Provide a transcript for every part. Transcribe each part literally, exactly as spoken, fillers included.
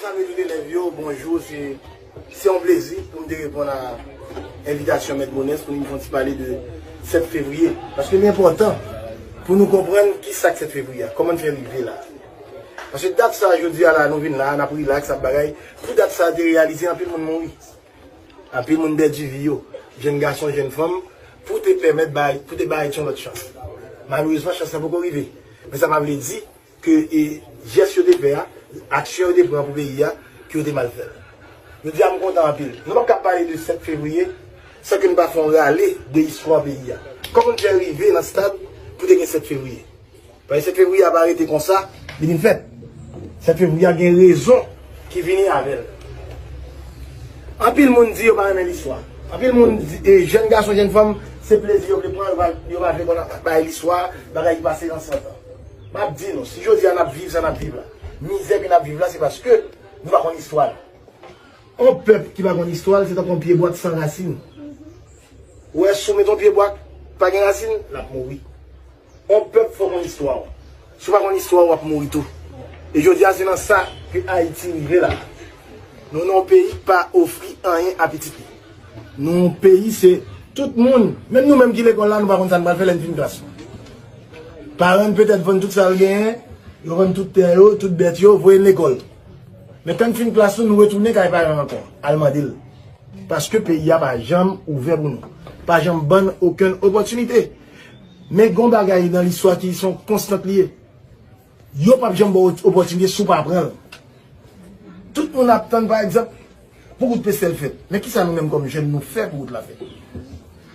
Salye tout elèv yo, bonjou. Se, se yon plezi pou m te reponn a envitasyon Mèt Bonès pou nou fè yon ti pale de sèt fevriye. Paske li enpòtan pou nou konprann ki sa k sèt fevriye a, kòman n fè rive la. Paske dat sa a, jodi a la, nou vin la, n ap rilaks, n ap bagay. Pou dat sa a te reyalize, anpil moun mouri. Anpil moun pèdi vi yo, jèn gason, jèn fanm, pou te pèmèt bay, pou te bay Ayiti yon lòt chans. Malerezman, chans lan poko rive. Men sa pa vle di ke, e, jès yo te fè a, aksyon yo te pran pou peyi a, ke yo te mal fè l. Jodi a, m kontan anpil. Nou p ap ka pale de sèt fevriye san ke n pa fè yon rale de istwa peyi a. Kòman n fè rive nan stad pou te gen sèt fevriye? Paske sèt fevriye a pa rete konsa, li vin fèt. Sèt fevriye a gen rezon ki vini avè l. Anpil moun di yo pa renmen listwa. Anpil moun di, e, jèn gason, jèn fanm, se plezi yo vle pran, yo pa, yo pa vle konn bagay listwa, bagay ki pase nan san tan. M ap di nou, si jodi a n ap viv sa n ap viv la, mizè ke n ap viv la, se paske nou pa konn istwa l. Yon pèp ki pa konn istwa l, se tankou yon pye bwa k san rasin. Ou wè, si w met yon pye bwa k pa gen rasin, l ap mouri. Yon pèp fò konn istwa w. Si w pa konn istwa w, w ap mouri tou. E jodi a, se nan sa ke Ayiti rive la. Nou nan yon peyi k pa ofri anyen a pitit li. Nou yon peyi, se tout moun, menm nou menm ki lekòl la, nou pa konn sa n pral fè lè n fin klas nou. Paran n petèt vann tout sa l genyen, yo vann tout tè yo, tout bèt yo, voye n lekòl. Men kan n fin klas nou, nou retounen kay paran ankò, al mande l. Paske peyi a pa janm ouvè pou nou. Pa janm ban n okenn opòtinite. Men gen yon bagay nan listwa ki se yon konstant li ye. Yo p ap janm ba w opòtinite si w pa pran l. Tout moun ap tann, pa egzanp, pou wout Pestèl fèt. Men kisa nou menm kòm jèn nou fè pou wout la fèt?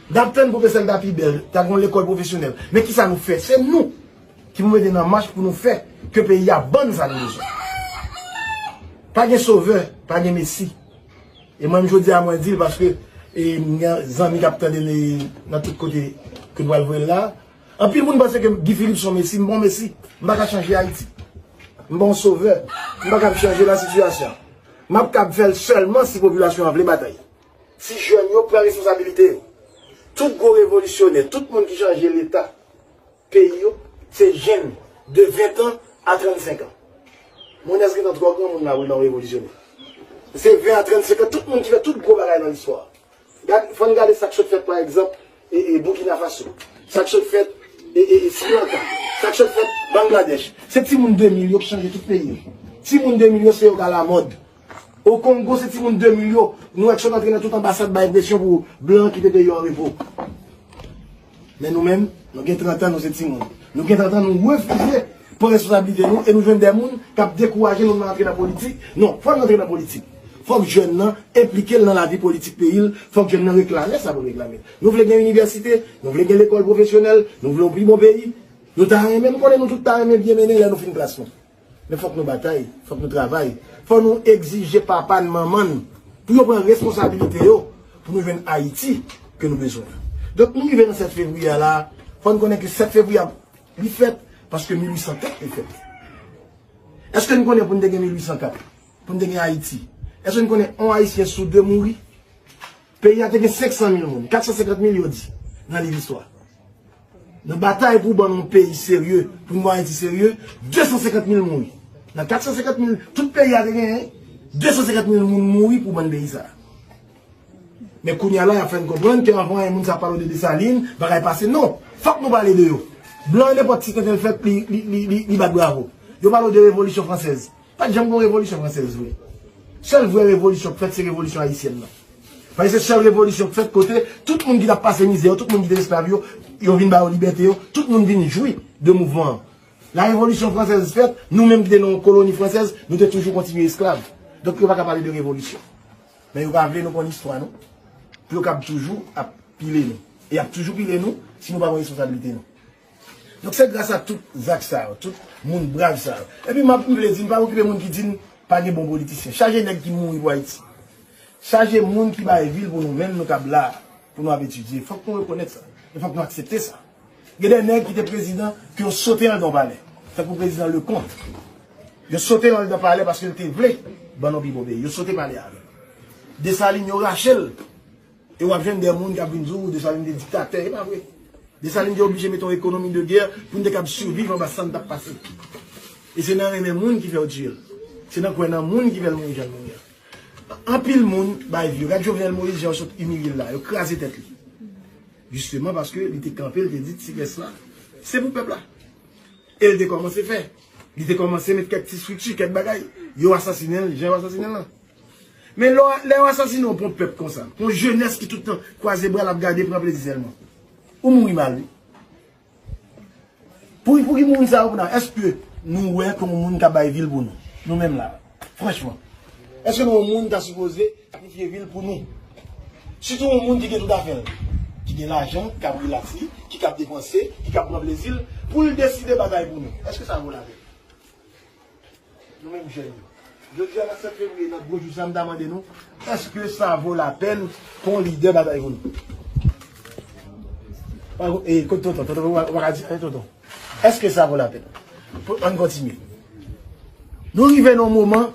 N ap tann pou Pestèl ta pi bèl, ta gen yon lekòl pwofesyonèl. Men kisa nou fè? Se nou ki pou mete nan mach pou nou fè ke peyi a ban n sa n bezwen. Pa gen sovè, pa gen mesi. E mwen menm jodi a mwen di l paske, e, m gen zanmi k ap tande l, e, nan tout kote ke n pral voye l la. Anpil moun panse ke Guy Philippe se yon mesi, m pa yon mesi. M pa ka chanje Ayiti. M pa yon sovè. M pa kab chanje lasitiyasyon. M ap kab fè l sèlman si popilasyon an vle batay. Si jèn yo pran responsabilite yo. Tout gwo revolisyonè, tout moun ki chanje leta, peyi yo, se jèn de ven an a trannsenk an. Monès gentan twò granmoun la pou l nan revolisyonè. Se ven a trannsenk an, tout moun ki fè tout gwo bagay nan listwa. Gad, fò n gade sa k sot fèt, pa egzanp, e, e, Burkina Faso. Sa k sot fèt, e, e, e, Sri Lanka. Sa k sot fèt, Bangladèch. Se timoun de mil yo k chanje tout peyi yo. Timoun de mil yo, se yo k alamòd. O Kongo, se timoun de mil yo. Nou wè k sot antre nan tout anbasad, bay enpresyon pou blan kite peyi yo an repo. Men nou menm, nou gen trant an, nou se timoun. Nou gen trant an, nou refize pran responsablite nou e nou jwenn de moun k ap dekouraje nou nan antre nan politik. Non, fò n antre nan politik. Fòk jèn nan enplike l nan lavi politik peyi l, fòk jèn nan reklame sa pou l reklame. Nou vle gen inivèsite, nou vle gen lekòl pwofesyonèl, nou vle yon pi bon peyi. Nou ta renmen, m konnen nou tout ta renmen byen mennen lè nou fin klas nou. Men fòk nou batay, fòk nou travay. Fò nou egzije papa n, manman n, pou yo pran responsabilite yo, pou nou jwenn Ayiti ke nou bezwen an. Donk, nou rive nan sèt fevriye a la, fò n konnen ke sèt fevriye a, li fèt paske mil uit san kat te fèt. Èske n konnen pou n te gen mil uit san kat, pou n te gen Ayiti, èske n konnen yon Ayisyen sou de mouri? Peyi a te gen senk san mil moun, kat san senkant mil yo di nan liv istwa. Nan batay pou ban nou yon peyi serye, pou nou ba Ayiti serye, de san senkant mil mouri. Nan kat san senkant mil tout peyi a te genyen, de san senkant mil moun mouri pou ban n peyi sa a. Men kounye a la, y ap fè n konprann ke anvan anyen moun sa ap pale w de Desalin, bagay pase. Non, fòk nou pale de yo. Blan an, nenpòt ti tenten l fèt, li, li, li, li, li bat bravo. Yo pale w de revolisyon fransèz. Pa t janm gen yon revolisyon fransèz vre. Sèl vrè revolisyon k fèt, se revolisyon ayisyèn nan. Paske se sèl revolisyon k fèt kote tout moun ki t ap pase mizè yo, tout moun ki te esklav yo, yo vin ba yo libète yo, tout moun vin jwi de mouvman an. La revolisyon fransèz fèt, nou menm ki te nan yon koloni fransèz, nou te toujou kontinye esklav. Donk yo pa ka pale de revolisyon. Men yo pa vle nou konn istwa nou, pou yo kab toujou ap pile nou. E y ap toujou pile nou si nou pa pran responsablite nou. Donk se gras a tout zak sa yo, tout moun brav sa yo. Epi m ap, m vle di, m pa okipe moun ki di n pa gen bon politisyen. Chaje nèg ki mouri pou Ayiti. Chaje moun ki bay vi l pou nou menm, nou kab la, pou nou ap etidye. Fòk nou rekonèt sa. E fòk nou aksepte sa. Gen de nèg ki te prezidan ke yo sote anndan palè. Tankou prezidan Leconte. Yo sote l anndan palè paske l te vle ban nou pi bon peyi. Yo sote palè avè l. Desalin, yo rache l. E w ap jwenn de moun k ap vin di w Desalin te diktatè. E pa vre. Desalin te oblije mete yon ekonomi de gè pou n te kab siviv anba sa n t ap pase. E se nan renmen moun ki fè yo tiye l. Se nan kwè nan moun ki fè l mouri jan l mouri an. Anpil moun bay vi yo. Gad Jovenel Moïse, jan yo sot imilye l la, yo kraze tèt li. Jisteman paske li te kanpe, li te di ti rès la, se pou pèp la. E li te kòmanse fè. Li te kòmanse met kèk ti estrikti, kèk bagay. Yo asasinen l, jan yo asasinen l lan. Men lè w, lè yo asasinen w pou yon pèp konsa, pou yon jenès ki tout tan kwaze bra l ap gade, pran plezi sèlman. Ou mouri mal, wi. Pou, pou ki moun sa yo pou nan? Èske nou wè ke yon moun ka bay vi l pou nou? Nou menm la, franchman. Èske nou yon moun ta sipoze sakrifye vi l pou nou? Sitou yon moun ki gen tout afè l, ki gen lajan, ki ka rilaks li, ki ka depanse, ki ka pran plezi l, pou l deside batay pou nou. Èske sa vo lapèn? Nou menm jèn yo. Jodi a, nan sèt fevriye, nan gwo jou sa, m ta mande nou, èske sa vo lapèn pou yon lidè batay pou nou? E, kote tonton? Tonton, w a, w a ka di anyen, tonton? Èske sa vo lapèn? Pou, ann kontinye. Nou rive nan yon moman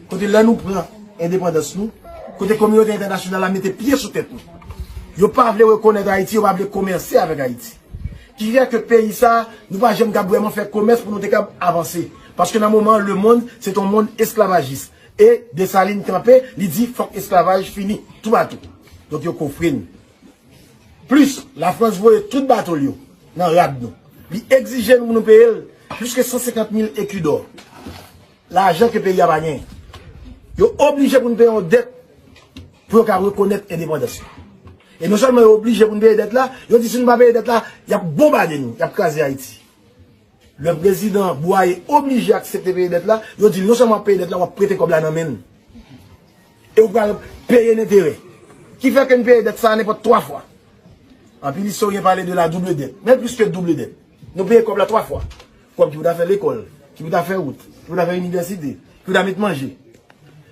kote lè nou pran endepandans nou, kote kominote entènasyonal la mete pye sou tèt nou. Yo pa vle rekonèt Ayiti, yo pa vle komèse avèk Ayiti. Ki fè ke peyi sa, nou pa janm kab vrèman fè komès pou nou te kab avanse. Paske nan moman an, lemonn, se t on monn esklavajis. E Desalin kanpe, li di fòk esklavaj fini, toupatou. Donk yo kofre n. Plis, Lafrans voye tout bato l yo nan rad nou. Li egzije nou pou nou peye l plis ke san senkant mil eku dò. Lajan ke peyi a pa genyen. Yo oblije pou nou peye yon dèt pou yo ka rekonèt endepandans yo. E non sèlman yo oblije pou nou peye dèt la, yo di si nou pa peye dèt la, y ap bonbade nou, y ap kraze Ayiti. Lè prezidan Bouaye oblije aksepte peye dèt la, yo di l non sèlman w ap peye dèt la, w ap prete kòb la nan men n. E w pral peye n enterè. Ki fè ke n peye dèt sa a nenpòt twa fwa. Anpil istoryen pale de la double dette. Men plis ke double dette. Nou peye kòb la twa fwa. Kòb ki pou ta fè lekòl, ki pou ta fè wout, ki pou ta fè inivèsite, ki pou ta met manje.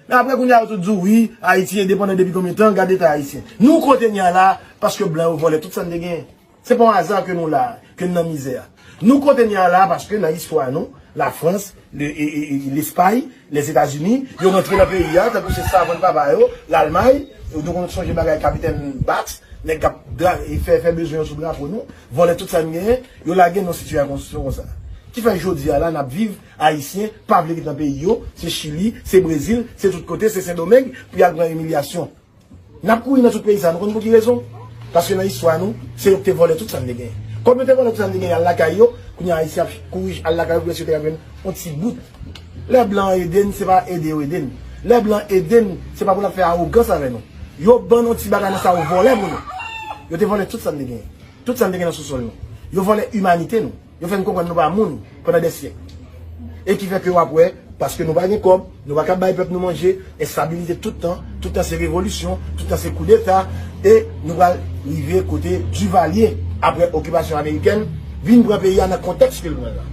Men apre kounye a yo tou di w, wi, Ayiti endepandan depi konbyen tan, gade eta ayisyen. Nou kote n ye a la, paske blan yo vòlè tout sa n te genyen. Se pa yon aza ke nou la, ke n nan mizè a. Nou kote n ye a la, paske nan istwa nou, Lafrans, le, e, e, e, Lespay, Lèzetazini, yo rantre nan peyi a, tankou se savann papa yo, Lalmay, nou konn sonje bagay kapitèn Bax, nèg k ap dra-, e fè, fè bezwen yo sou drapo nou, vòlè tout sa n genyen, yo lage n nan sitiyasyon konsa. Ki fè jodi a la, n ap viv, Ayisyen pa vle ret nan peyi yo, se Chili, se Brezil, se tout kote, se Sendomeng, pou y al pran imilyasyon. N ap kouri nan tout peyi sa, nou konn pou ki rezon? Paske nan istwa nou, se yo ki te vòlè tout sa n te genyen. Kòm yo te vòlè tout sa n te genyen, y al lakay yo, kounye a Ayisyen ap kouri al lakay yo pou wè si yo te ka jwenn yon ti bout. Lè blan an ede n, se pa ede yo ede n. Lè blan ede n, se pa pou l ap fè awogans avè nou. Yo ban n yon ti bagay nan sa yo vòlè pou nou. Yo te vòlè tout sa n te genyen. Tout sa n te gen nan sousòl nou. Yo vòlè imanite nou. Yo fè n konprann nou pa moun pandan dè syèk. E ki fè ke w ap wè, paske nou pa gen kòb, nou pa kab bay pèp nou manje, enstabilite tout tan, tout tan se revolisyon, tout tan se koudeta, e nou pral rive kote Duvalier, apre okipasyon amerikèn, vin pran peyi a nan kontèks ke l pran la.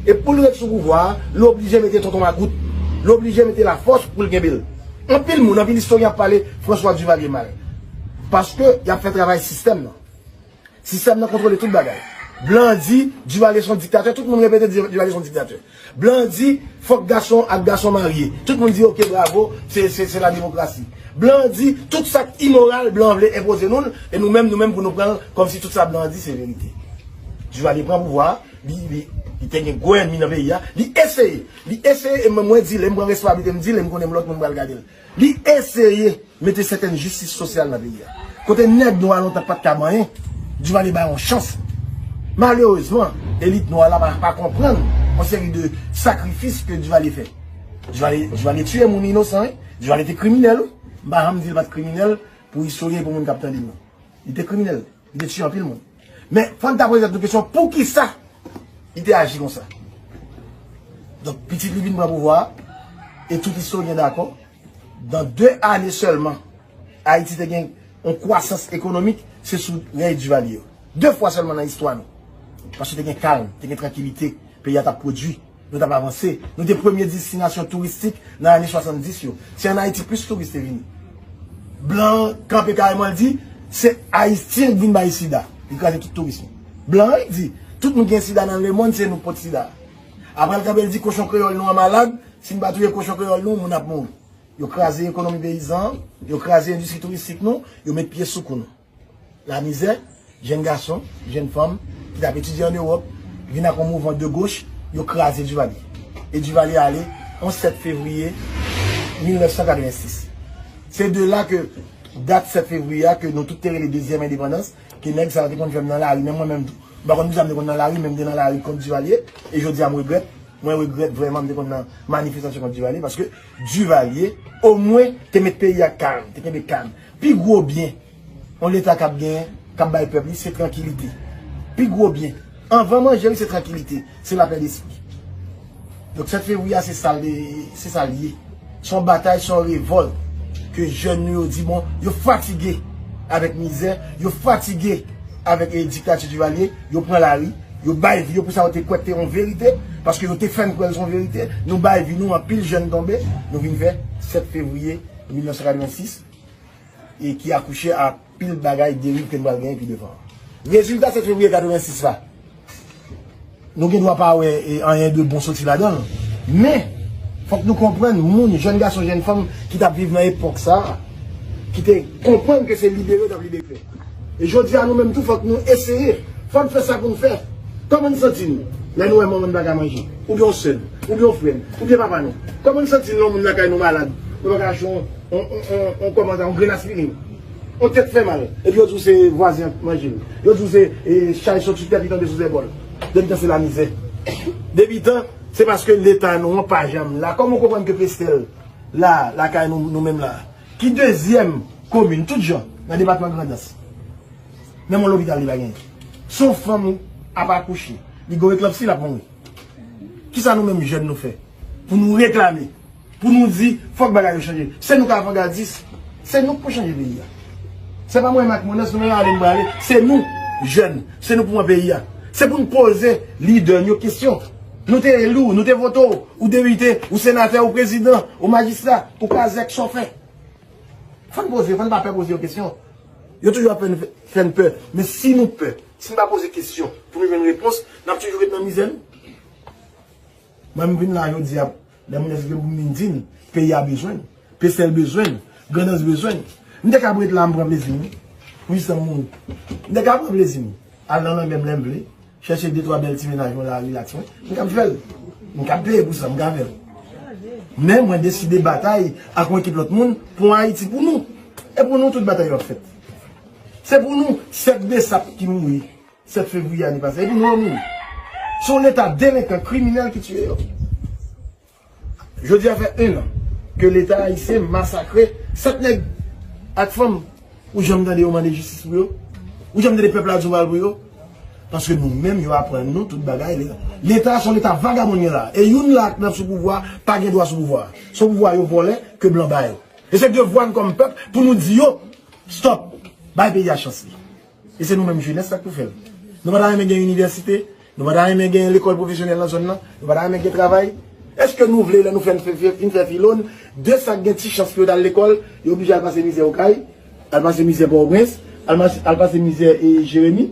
E pou l ret sou pouvwa a, l oblije mete tonton makout, l oblije mete lafòs pou l kenbe l. Anpil moun, anpil istoryen ap pale François Duvalier mal. Paske y ap fè travay sistèm nan. Sistèm nan kontwole tout bagay. Blan di, Duvalier se yon diktatè, tout moun repete Duvalier se yon diktatè. Blan di, fòk gason ak gason marye. Tout moun di, oke, bravo, se, se, se la demokrasi. Blan di, tout sa k imoral, blan vle enpoze nou l, e nou menm, nou menm pou nou pran l kòmsi tout sa blan di se verite. Duvalier pran pouvwa a, li, li, li te gen gwo ènmi nan peyi a, li eseye, li eseye, e mwen, mwen di, lè m pran responsablite, m di, lè m konnen m lòt moun pral gade l. Li eseye mete sètèn jistis sosyal nan peyi a. Kote nèg nwa lontan pa t ka manyen, Duvalier ba yo yon chans. Malerezman, elit nwa la pa, pa konprann yon seri de sakrifis ke Duvalier fè. Duvalier, Duvalier tiye moun inosan, wi. Duvalier te kriminèl, wi. M pa janm di l pa t kriminèl pou istoryen, pou moun k ap tande m nan. Li te kriminèl. Li te tiye anpil moun. Men, fò n ta poze tèt nou kesyon, poukisa li te aji konsa? Donk, pitit li vin pran pouvwa a, e tout istoryen dakò, nan de ane sèlman, Ayiti te gen yon kwasans ekonomik, se sou rèy Duvalier yo. De fwa sèlman nan istwa nou. Paske te gen kalm, te gen trankilite, peyi a t ap pwodui. Nou t ap avanse. Nou te premye destinasyon touristik nan ane swasanndis yo. Se ann Ayiti plis touris te vini. Blan an kanpe kareman, l di, se Ayisyen k vin bay sida. Li kraze tout touris nou. Blan an, li di, tout moun ki gen sida nan lemonn, se nou k pot sida. Apre, l kanpe, l di, kochon kreyòl nou an malad. Si n pa touye kochon kreyòl nou, moun ap mouri. Yo kraze ekonomi peyizan an, yo kraze endistri touristik nou, yo met pye sou kou nou. Lamizè, jenn gason, jenn fanm ki t ap etidye ann Ewòp, vin ak yon mouvman de goch, yo kraze Duvalier. E Duvalier ale, yon sèt fevriye mil nèf san katrevensis. Se de la ke dat sèt fevriye a ke nou tout te rele dezyèm endepandans, ke nèg sa yo te konn fè m nan lari, menm mwen menm tou. M pa konn poukisa m te konn nan lari, men m te nan lari kont Duvalier, e jodi a m regrèt. Mwen regrèt vrèman m te konn nan manifestasyon kont Duvalier, paske Duvalier, omwen, te met peyi a kalm, te kenbe kalm. Pi gwo byen yon Leta k ap genyen, k ap bay pèp li, se trankilite. Pi gwo byen, anvan manje li, se trankilite, se lapè despri. Donk, sèt fevriye a, se sa l, se sa l ye. Se yon batay, se yon revòlt ke jèn nou yo di, bon, yo fatige avèk mizè, yo fatige avèk, eh, diktati Duvalier, yo pran lari, yo bay vi yo pou sa yo te kwè k te yon verite, paske yo te fè n kwè l se yon verite, nou bay vi nou, anpil jèn tonbe, nou vin fè sèt fevriye mil nèf san katrevensis, e ki akouche a pil bagay deriv ke n pral genyen pi devan. Rezilta sèt fevriye katrevensis la, nou gen dwa pa wè, e, anyen de bon soti ladan l. Men, fòk nou konprann moun, jèn gason, jèn fanm ki t ap viv nan epòk sa a, ki te konprann ke se libere yo t ap libere. E jodi a, nou menm tou, fòk nou eseye. Fòk n fè sa pou n fè. Kòman n santi n lè nou wè manman n pa ka manje? Oubyen yon sè n, oubyen yon frè n, oubyen papa nou? Kòman n santi n lè yon moun lakay nou malad? Nou pa ka achte yon, yon, yon, yon, yon, kòman sa, yon grenn aspirin? Yon tèt fè mal. Epi yo di w se vwazen an k manje l. Yo di w se, e, chay sot sou tèt li tonbe sou zèpòl. Depi tan se lamizè. Depi tan, se paske Leta nou an pa janm la. Kòman w konprann ke Pestèl la, lakay nou, nou menm la, ki dezyèm komin, tout jan, nan depatman Grandans, menm yon lopital li pa genyen. Si yon fanm ap akouche, li gen eklanpsi, l ap mouri. Kisa nou menm jèn nou fè pou nou reklame, pou nou di fòk bagay yo chanje? Se nou k avangadis, se nou k pou chanje peyi a. Se pa mwen menm ak Monès, nou menm ale n prale, se nou, jèn, se nou pou pran peyi a. Se pou n poze lidè n yo kesyon. Nou te eli w, nou te vote w, ou depite, ou senatè, ou prezidan, ou majistra, ou kazèk, chofè. Fò n poze, fò n pa pè poze yo kesyon. Yo toujou ap fè n, fè n pè. Men si nou pè, si n pa poze kesyon pou nou jwenn repons, n ap toujou ret nan mizè nou. Mwen, m vin la jodi a, lè moun eskite pou m vin di n, peyi a bezwen n, Pestèl bezwen n, Grandans bezwen n. M te ka ret la, m pran plezi m, wi. Pou jis m mouri. M te ka pran plezi m, al nan lanmè m lè m vle, chèche de twa bèl ti mennaj mwen la, rilaks mwen. M kab fè l. M kab peye pou sa, m ka fè l. Men mwen deside batay ak yon ekip lòt moun pou yon Ayiti pou nou. E pou nou tout batay yo ap fèt. Se pou nou, sèt Besap ki mouri sèt fevriye ane pase, e pou nou yo mouri. Se yon Leta delenkan, kriminèl ki tiye yo. Jodi a fè en an ke Leta ayisyen masakre sèt nèg ak fanm. Ou janm tande yo mande jistis pou yo? Ou janm tande pèp la di yon bagay pou yo? Paske nou menm, yo aprann nou tout bagay. Leta, Leta se yon Leta vagabon n ye la. E youn la k nan sou pouvwa pa gen dwa sou pouvwa. Se yon pouvwa yo vòlè ke blan ba yo. E se devwa n kòm pèp pou nou di yo, stòp, bay peyi a chans li. E se nou menm jenès la k pou fè l. Nou pa ta renmen gen inivèsite, nou pa ta renmen gen lekòl pwofesyonèl nan zòn nan, nou pa ta renmen gen travay. Èske nou vle lè nou fè, fè, fè, fin fè filo n, de sa k gen ti chans pou yo t al lekòl, yo oblije al pase mizè Okay, al pase mizè Pòtoprens, al mas-, al pase mizè, e, Jeremi?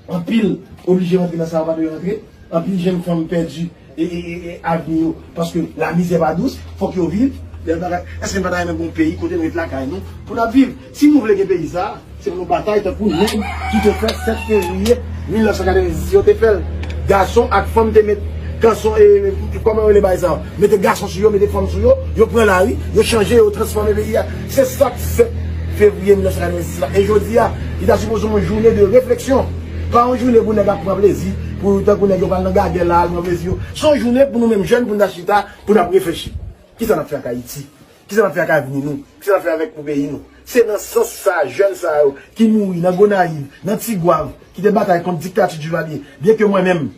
Anpil oblije rantre nan sa yo pa dwe rantre. Anpil jèn fanm pèdi e, e, e, e avni yo, paske lamizè pa dous, fòk yo viv. Lè bagay, èske n pa ta renmen gen yon peyi kote n ret lakay nou pou n ap viv? Si nou vle gen peyi sa a, se pou nou batay tankou nèg ki te fè sèt fevriye mil nèf san katrevensis yo te fè l. Gason ak fanm te met kanson, e, kòman yo rele bagay sa yo? Mete gason sou yo, mete fanm sou yo, yo pran lari, yo chanje, yo transfòme peyi a. Se sa k sèt fevriye mil nèf san katrevensis la. E jodi a, li ta sipoze yon jounen de refleksyon. Pa yon jounen pou nèg ap pran plezi, pou tankou nèg yo pral nan gagè la, al pran plezi yo. Se yon jounen pou nou menm jèn, pou n ta chita, pou n ap reflechi. Kisa n ap fè ak Ayiti? Kisa n ap fè ak avni nou? Kisa n ap fè avèk pou peyi nou? Se nan sans sa, jèn sa yo ki mouri nan Gonayiv, nan Tigwav, ki te batay kont diktati Duvalier, byenke mwen menm,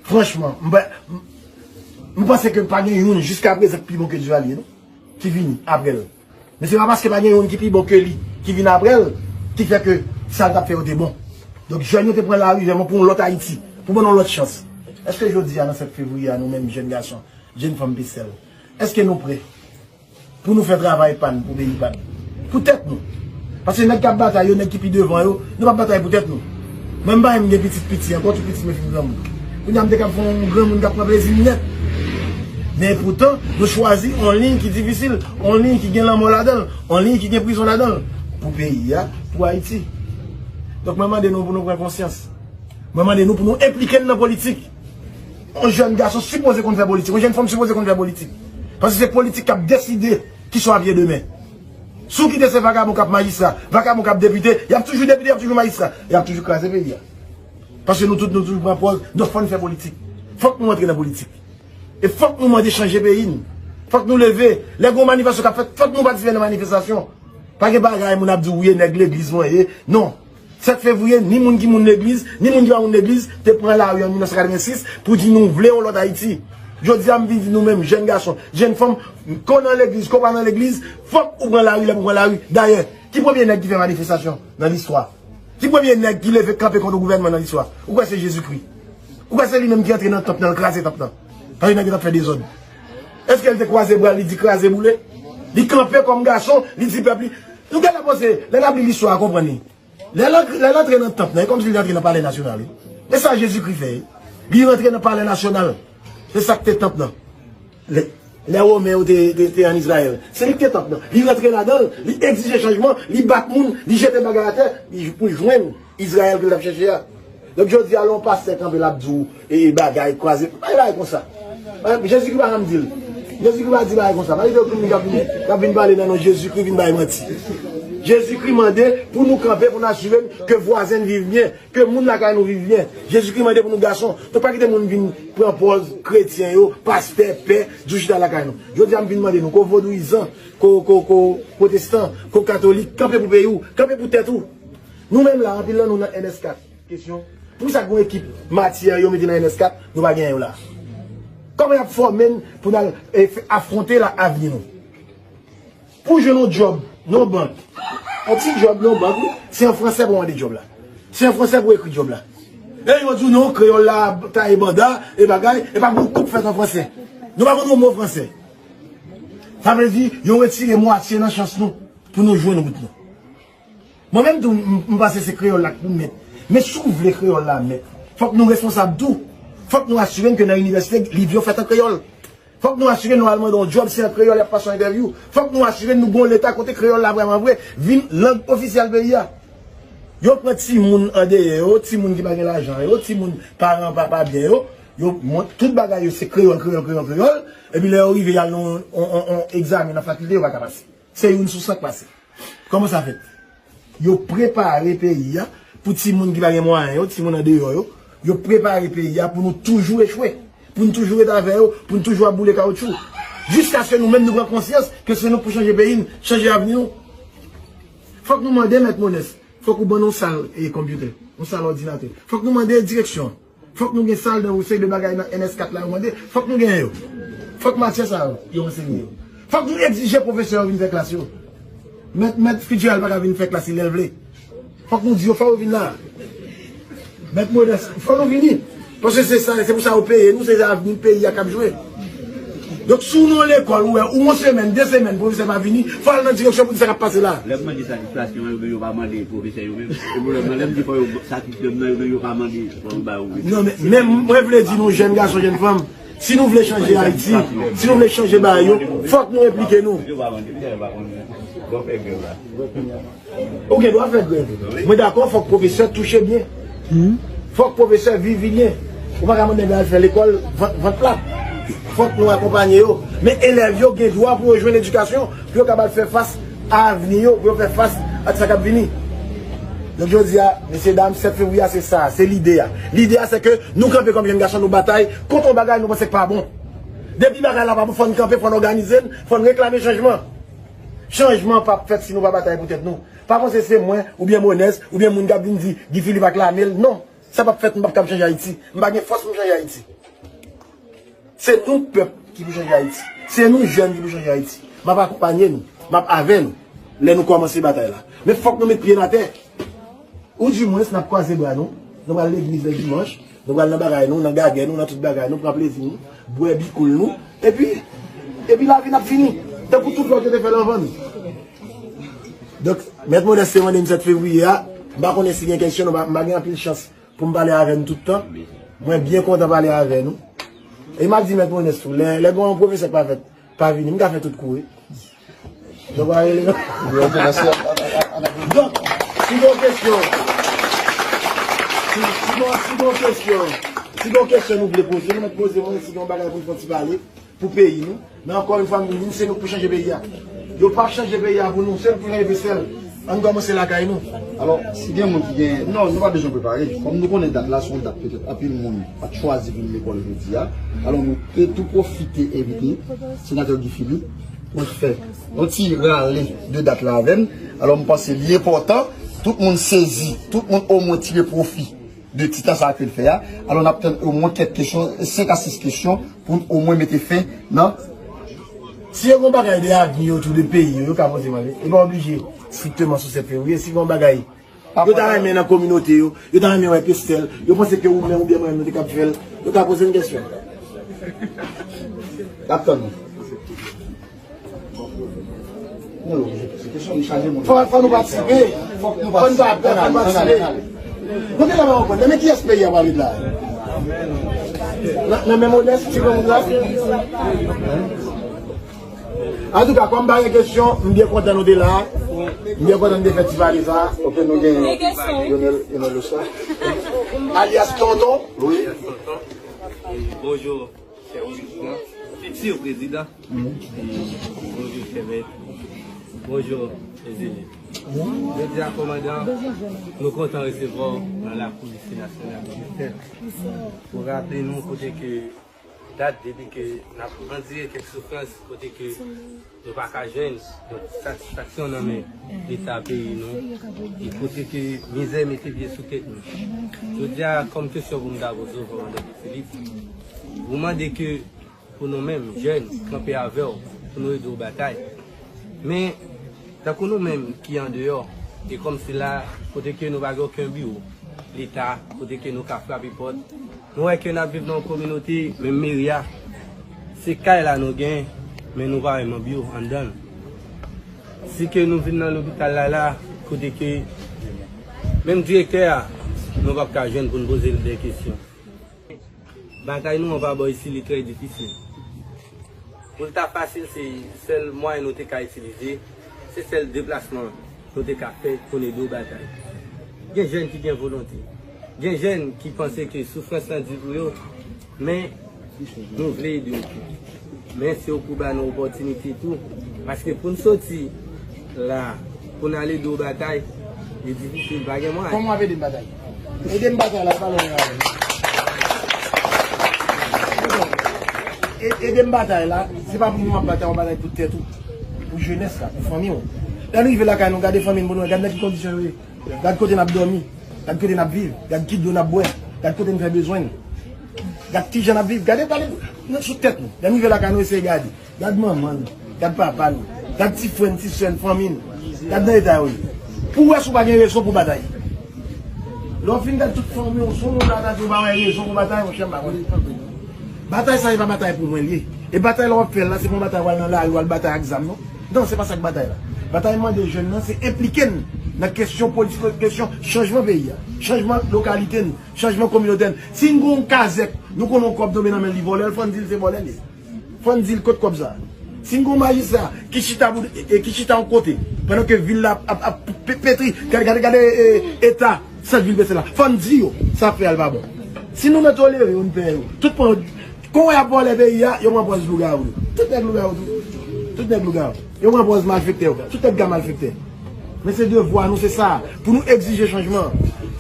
franchman, m pa, m, m panse ke pa gen youn jiska prezan k pi bon ke Duvalier, non, ki vini apre l. Men se pa paske pa gen youn ki pi bon ke li, ki vin apre l, ki fè ke sa l t ap fè yo te bon. Donk, jèn yo te pran lari vrèman pou yon lòt Ayiti, pou ban nou yon lòt chans. Èske jodi a, nan sèt fevriye a, nou menm jèn gason, jèn fanm Pestèl, èske nou prè pou nou fè travay pa n, pou peyi pa n, pou tèt nou? Paske nèg k ap batay yo, nèg ki pi devan yo, nou p ap batay pou tèt nou. Mwen, m pa menm gen pitit piti ankò, tout pitit mwen fin granmoun. Kounye a, m te kab fè yon granmoun k ap pran plezi m nèt. Men epoutan, nou chwazi yon liy ki difisil, yon liy ki gen lanmò ladan l, yon liy ki gen prizon ladan l, pou peyi a, pou Ayiti. Donk, mwen mande nou pou nou pran konsyans. Mwen mande nou pou nou enplike n nan politik. Yon jèn gason sipoze konn fè politik, yon jèn fanm sipoze konn fè politik. Paske se politik k ap deside kisa w ap ye demen. Si w kite se vagabon k ap majistra, vagabon k ap depite, y ap toujou depite, y ap toujou majistra, y ap toujou kraze peyi a. Paske nou tout, nou toujou pran pòz, donk fò n fè politik. Fòk nou antre nan politik. E fòk nou mande chanje peyi n. Fòk nou leve. Lè gen yon manifestasyon k ap fèt, fòk nou patisipe nan manifestasyon. Pa gen bagay moun ap di w ye nèg legliz mwen ye. Non. Sèt fevriye, ni moun ki moun legliz, ni moun ki pa moun legliz, te pran lari an mil nèf san katrevensis pou di nou vle yon lòt Ayiti. Jodi a, m vin di nou menm, jèn gason, jèn fanm, ke w nan legliz, ke w pa nan legliz, fòk ou pran lari lè pou pran lari. Dayè, ki premye nèg ki fè manifestasyon nan listwa? Ki premye nèg ki leve kanpe kont gouvènman nan listwa? Ou kwè se Jezikri? Ou kwè se li menm ki antre nan tanp nan, l kraze tanp nan? Paske nèg yo t ap fè dezòd. Èske l te kwaze bra l, li di kraze boule? Li kanpe kòm gason, li di pèp li. Nou genlè panse, lè n ap li listwa a, konprann li. Lè l, lè l antre nan tanp nan, e kòmsi li antre nan palè nasyonal, wi. E sa Jezikri fè, wi. Li rantre nan palè nasyonal. Se sa k te tanp nan. Lè, lè Women yo te, te, te ann Izrayèl, se li ki te tanp nan. Li rantre ladan l, li egzije chanjman, li bat moun, li jete bagay atè, li, pou l jwenn Izrayèl ke l t ap chèche a. Donk, jodi a, lè yon pastè kanpe, l ap di w, e, e, bagay, kwaze, pa gen bagay konsa. Pa, Jezikri pa janm di l. Jezikri pa di bagay konsa. Pa gen okenn moun k ap vin, k ap vin pale nan non Jezikri, vin bay manti. Jezikri mande pou nou kanpe, pou n asire n ke vwazen n viv byen, ke moun lakay nou viv byen. Jezikri mande pou nou gason. Donk, pa kite moun vin pran pòz kretyen yo, pastè, pè, di w chita lakay nou. Jodi a, m vin mande nou, ko vodouyizan, ko, ko, ko pwotestan, ko katolik, kanpe pou peyi w, kanpe pou tèt ou. Nou menm la, anpil nan nou nan N S kat. Kesyon, poukisa gen yon ekip matyè yo mete nan N S kat, nou pa genyen yo la? Kòman y ap fòme n pou n al, e, f-, afwonte la avni nou? Pou w jwenn yon djòb nan yon bank, yon ti djòb nan yon bank, wi, se an fransè pou w mande djòb la. Se an fransè pou w ekri djòb la. E yo di w non, kreyòl la taye banda, e bagay, e pa gen yon kout fèt an fransè. Nou pa konn yon mo fransè. Sa vle di, yo retire mwatye nan chans nou pou nou jwenn wout nou. Mwen menm tou, m, m panse se kreyòl la k pou mèt. Men si w vle kreyòl la mèt, fòk nou responsab tou. Fòk nou asire n ke nan inivèsite, liv yo fèt an kreyòl. Fòk nou asire n nou al mande yon djòb, se an kreyòl y ap pase yon entèvyou. Fòk nou asire n nou gen yon leta kote kreyòl la vrèman vre vin lang ofisyèl peyi a. Yo pran timoun andeyò yo, timoun ki pa gen lajan yo, timoun paran pa, pa byen yo, yo mont, tout bagay yo se kreyòl, kreyòl, kreyòl, kreyòl. Epi lè yo rive y al nan yon, yon, yon, yon egzamen nan fakilte, yo pa ka pase. Se youn sou san k pase. Kòman sa fèt? Yo prepare peyi a pou timoun ki pa gen mwayen yo, timoun andeyò yo. Yo prepare peyi a pou nou toujou echwe, pou nou toujou ret avè yo, pou nou toujou ap boule kawotchou. Jiskaske nou menm nou pran konsyans ke se nou k pou chanje peyi n, chanje avni nou. Fòk nou mande Mèt Monès, fòk ou ban nou sal e konpitè, yon sal òdinatè. Fòk nou mande direksyon. Fòk nou gen sal nan yon seri de bagay nan N S kat la yo mande. Fòk nou genyen yo. Fòk matyè sa yo, yo ansenye yo. Fòk nou egzije pwofesè yo vin fè klas yo. Mèt, mèt Fitzgerald pa ka vin fè klas li lè l vle. Fòk nou di yo, fò yo vin la. Mèt Modès, fò nou vini. Paske se sa, se pou sa yo peye nou, se avni peyi a k ap jwe. Donk, si w nan yon lekòl, ou wè, ou yon semèn, de semèn, pwofesè pa vini, fò al nan direksyon pou di sa k ap pase la. Lè m mande satisfaksyon an, yo menm yo pa mande pwofesè yo menm. E pwoblèm nan, lè m di fò yo satisfè m nan, yo menm yo pa mande, fò yo ba yo. Non, men, men mwen vle di nou, jèn gason, jèn fanm, si nou vle chanje Ayiti, si nou vle chanje bagay yo, fòk nou enplike nou. Yo pa mande, yo pa mande. Bon, fè grèv la. Ou gen dwa fè grèv. Mwen dakò, fòk pwofesè touche byen. Fòk pwofesè viv byen. Ou pa ka mande nèg la al fè lekòl vant, vant plat. Fòk nou akonpanye yo. Men elèv yo gen dwa pou yo jwenn edikasyon, pou yo kapab fè fas a avni yo, pou yo fè fas ak sa k ap vini. Donk, jodi a, mesye dam, sèt fevriye a, se sa, se lide a. Lide a, se ke nou kanpe kòm jèn gason, nou batay kont yon bagay nou panse k pa bon. Depi bagay la pa bon, fò n kanpe, fò n òganize n, fò n reklame chanjman. Chanjman p ap fèt si nou pa batay pou tèt nou. Pa panse se mwen, oubyen Monès, oubyen moun k ap vin di Guy Philippe ak lame l. Non, sa p ap fèt, m p ap kab chanje Ayiti. M pa gen fòs pou m chanje Ayiti. Se nou pèp ki pou chanje Ayiti. Se nou jèn ki pou chanje Ayiti. M ap akonpanye nou, m ap avè nou lè nou kòmanse batay la. Men fòk nou met pye n atè. Oudimwens, n ap kwaze bra nou, nou pral legliz lè dimanch, nou pral nan bagay nou, nan gagè nou, nan tout bagay nou, pran plezi nou, bwè bikoul nou, epi, epi lavi n ap fini, tankou tout lòt yo te fè l anvan nou. Donk, Mèt Modès te mande m sèt fevriye a, m pa konnen si gen kesyon, nou pa, m pa gen anpil chans pou m pale avè nou tout tan. Mwen byen kontan pale avè nou. E m ap di Mèt Modès tou, lè, lè gen yon pwofesè k pa fèt, pa vini, m ka fè tout kou, wi. Donk, w a rele. Donk, si gen yon kesyon, si, si gen, si gen yon kesyon, si gen yon kesyon nou vle poze, nou mèt poze mwen, si gen yon bagay pou n fè yon ti pale, Pou peyi nou. Men ankò yon fwa, m di, se nou k pou chanje peyi a. Yo p ap chanje peyi a pou nou, se nou k pou chanje Pestèl. Ann kòmanse lakay nou. Alò, si gen moun ki gen, non, nou pa bezwen prepare. Kòm nou konnen dat la, se yon dat petèt anpil moun pa t chwazi vin lekòl jodi a. Alò, nou te tou pwofite envite Senatè Guy Philippe pou l fè yon ti rale de dat la avè n. Alò, m panse li enpòtan, tout moun sezi, tout moun omwen tire pwofi de ti tan sa a ke l fè a. Alò, n ap tann omwen kèk kesyon, senk a sis kesyon, pou n omwen mete fen nan. Si yo gen bagay de avni yo tou de peyi yo, yo ka poze mande. Yo pa oblije strikteman sou sèt fevriye. Si gen bagay yo ta renmen nan kominote yo, yo ta renmen wè Pestèl, yo panse ke ou menm oubyen mwen menm nou te kab fè l, yo ka poze n kesyon. N ap tann nou. Non, se kesyon nou chaje moun. Fò, fò nou patisipe. Fòk nou patisipe. Fò nou patisipe. Nou te la pa konprann. Men kiyès peyi a pale la? Nan, nan men modès, ti granmoun la? Antouka, kòm pa gen kesyon, m byen kontan nou te la. M byen kontan nou te fè ti pale sa. Ok, nou gen Lionel, Lionel Osa. Alyas Tonton. Wi. Bonjou. Chè prezidan, fiti prezidan. Bonjou, chè mèt. Bonjou, mezanmi. Jodi a, kòmandan, nou kontan resevwa w nan lakou Lise Nasyonal de Pestèl. Pou raple nou kote ke dat depi ke n ap andire kèk soufrans, kote ke nou pa ka jwenn, donk, satisfaksyon nan men Leta peyi nou, e kote ke mizè mete pye sou tèt nou. Jodi a, kòm kesyon pou m ta poze w, kòmandan Guy Philippe, ou mande ke pou nou menm, jèn, kanpe avè w, pou nou ede w batay. Men, tankou nou menm ki andeyò, e kòmsi la, kote ke nou pa gen okenn biwo, Leta, kote ke nou ka frape pòt. Nou wè ke n ap viv nan yon kominote, menm meri a, se kay la nou gen, men nou pa wè manm yo anndan l. Si ke nou vin nan lopital la, la, kote ke menm direktè a, nou p ap ka jwenn pou n poze l de kesyon. Batay nou anba bò isi, li trè difisil. Pou l ta fasil, se sèl mwayen nou te ka itilize, se sèl deplasman nou te ka fè pou n ede w batay. Gen jèn ki gen volonte. Gen jèn ki panse ke soufrans lan di pou yo, men nou vle ede yo tou. Men se yo pou ba nou opòtinite tou, paske pou n soti la, pou n al ede w batay, li difisil, pa gen mwayen. Kòman w ap ede m batay? Ede m batay la, e pa lòt bagay. E-, ede m batay la, se pa pou mwen w ap batay, w ap batay pou tèt ou, pou jenès la, pou fanmi w. Lè nou rive lakay nou, gade fanmi n pou nou wè, gade nan ki kondisyon yo ye. Gad kote n ap dòmi, gad kote n ap viv, gad ki dlo n ap bwè, gad kote n fè bezwen n. Gad kijan n ap viv, gade, gade nan sou tèt nou. Lè n rive lakay nou, eseye gade. Gad manman n, gad papa n, gad ti frè n, ti sè n, fanmi n. Gad nan eta yo ye. Pou w wè si w pa gen rezon pou batay. Lè w fin gad tout fanmi w, si w wè w pa gen rezon pou batay, monchè, m pa konnen. Batay sa, se pa batay pou mwen l ye. E batay la w ap fè l la, se pa yon batay w al nan lari, w al batay ak zam, non. Non, se pa sa k batay la. Batay mande jèn nan, se enplike n nan kesyon politik, kesyon chanjman peyi a, chanjman lokalite n, chanjman kominote n. Si n gen yon kazèk, nou konnen yon kòb tonbe nan men l, li vòlè l, fò n di l se vòlè l ye. Fò n di l kot kòb sa. Si n gen yon majistra ki chita pou, e, e ki chita yon kote, pandan ke vil la ap, ap, ap pe-, petri, gade, gade, gade, e, eta sant vil Pestèl la. Fò n di yo sa ap fè a l pa bon. Si nou nan tolere yo, n pè yo. Tout pran, kon y ap vòlè peyi a, yo pran pòz lougawou yo. Tout nèg lougawou tou. Tout nèg lougawou. Yo pran pòz malfektè yo. Tout nèg ka malfektè. Men se devwa nou, se sa. Pou nou egzije chanjman.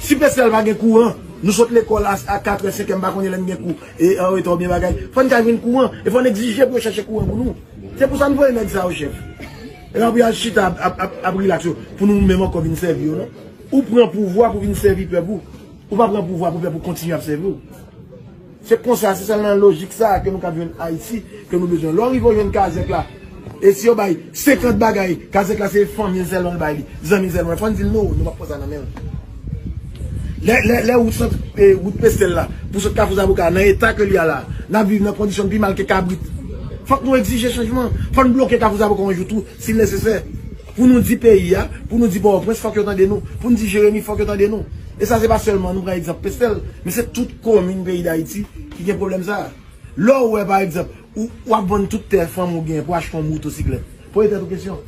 Si Pestèl pa gen kouran, nou sot lekòl a, a katrè, senkè, m pa konnen lè n gen kou. E an reta oubyen bagay. Fò n ka jwenn kouran. E fò n egzije pou yo chèche kouran pou nou. Se pou sa n voye nèg sa yo, chèf. E pa pou y al chita ap, ap, ap, ap rilaks yo, pou nou menm ankò vin sèvi yo, non. Ou pran pouvwa pou vin sèvi pèp ou. Ou pa pran pouvwa pou pèp ou kontinye ap sèvi w. Se konsa, se sèl nan lojik sa a ke nou ka jwenn Ayiti ke nou bezwen. Lè w rive w jwenn kazèk la, e si yo bay senkant bagay, kazèk la se fanmi l sèlman l bay li, zanmi l sèlman, fò n di l non, nou p ap pran sa nan men l. Lè, lè, lè wout sant, e, wout Pestèl la, pou sot Kafou Zaboka, nan eta ke li a la, n ap viv nan kondisyon n pi mal ke kabrit. Fòk nou egzije chanjman. Fò n bloke Kafou Zaboka yon jou tou, si l nesesè. Pou nou di peyi a, pou nou di Pòtoprens, fòk yo tande nou. Pou n di Jeremi, fòk yo tande nou. E sa, se pa sèlman nou pran egzanp Pestèl, men se tout komin peyi Dayiti ki gen pwoblèm sa a. Lè w wè, pa egzanp, ou, w ap vann tout tè fanm ou gen pou achte yon motosiklèt, poze tèt ou kesyon.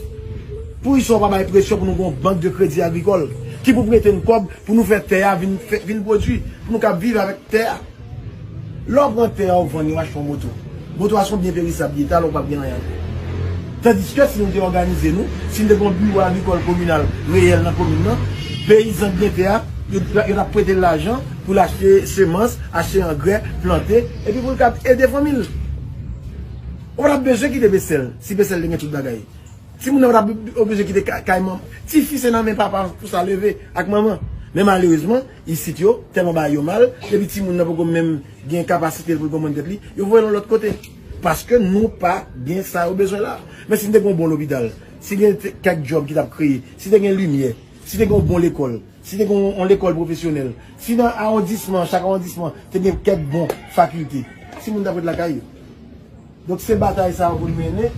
Poukisa w pa bay presyon pou nou gen yon bank de kredi agrikòl ki pou prete n kòb pou nou fè tè a vin, fè, vin pwodui, pou nou kab viv avèk tè a? Lè w pran tè a, w vann li, w achte yon moto. Botoa se yon byen perisab li ye, talè ou p ap gen anyen ankò. Tandiske si nou te òganize nou, si nou te gen yon biwo agrikòl kominal reyèl nan komin nan, peyizan ki gen tè a, yo, yo t ap prete l lajan pou l achte semans, achte angrè, plante, epi pou l ka ede fanmi l. Ou pa t ap bezwen kite Besèl, si Besèl te gen tout bagay. Timoun nan pa t ap oblije kite ka- kay manman. Tifi se nan men papa pou sa leve ak manman. Men malerezman, isit yo tèlman bagay yo mal, epi timoun nan poko menm gen kapasite pou l konprann tèt li, yo voye l yon lòt kote. Paske nou pa gen sa yo bezwen la. Men si n te gen yon bon lopital, si gen te- kèk djòb ki t ap kreye, si te gen limyè, si te gen yon bon lekòl, si te gen yon, yon lekòl pwofesyonèl, si nan awondisman, chak awondisman, te gen kèk bon fakilte, timoun t ap ret lakay yo. Donk se batay sa yo pou n mennen,